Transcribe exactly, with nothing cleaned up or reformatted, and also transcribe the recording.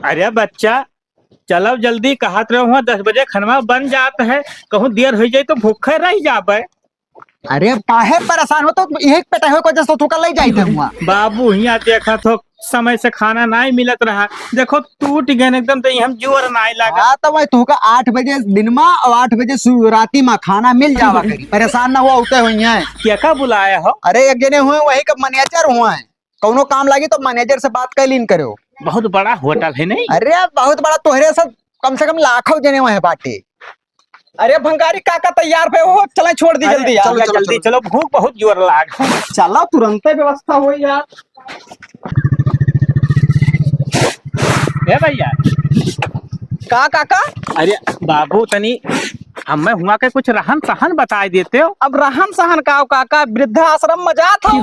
अरे बच्चा, चलो जल्दी, कहत रहो हुआ दस बजे खनवा बन जात है, कहूँ देर होइ जाए तो भूखे रह जाबे। अरे काहे परेशान हो, तो यही पेटा हो को जैसे तू कर ले जाई थे हुआ। बाबू हियाँ देखत हो, समय से खाना नाहीं मिलत रहा, देखो टूट गए एकदम, तो हम जोर नाहीं लगा। हाँ, तो वही तू का आठ बजे दिन मा और आठ बजे सु-, राती मा खाना मिल जावा करी, परेशान ना हुआ होते हुई हैं। क्या का बुलाया हो? अरे एक जने हुए वही का मैनेजर हुआ है, कौनो काम लागी तो मैनेजर से बात कर लीन करो। बहुत बड़ा होटल है नहीं? अरे बहुत बड़ा, तोहरे सब कम से कम लाखों जने वहाँ बाटे। अरे भंगारी काका तैयार भे हो, चले छोड़ दी अरे, जल्दी यार। चलो, चलो, जल्दी चलो। चलो, भूख बहुत जोर लाग। चलो तुरंते व्यवस्था हो यार। ए भैया। का काका? अरे बाबू तनी हमें हुआ के कुछ रहन सहन बताए देते हो। अब रहन सहन का हो काका, वृद्धाश्रम में जात हो।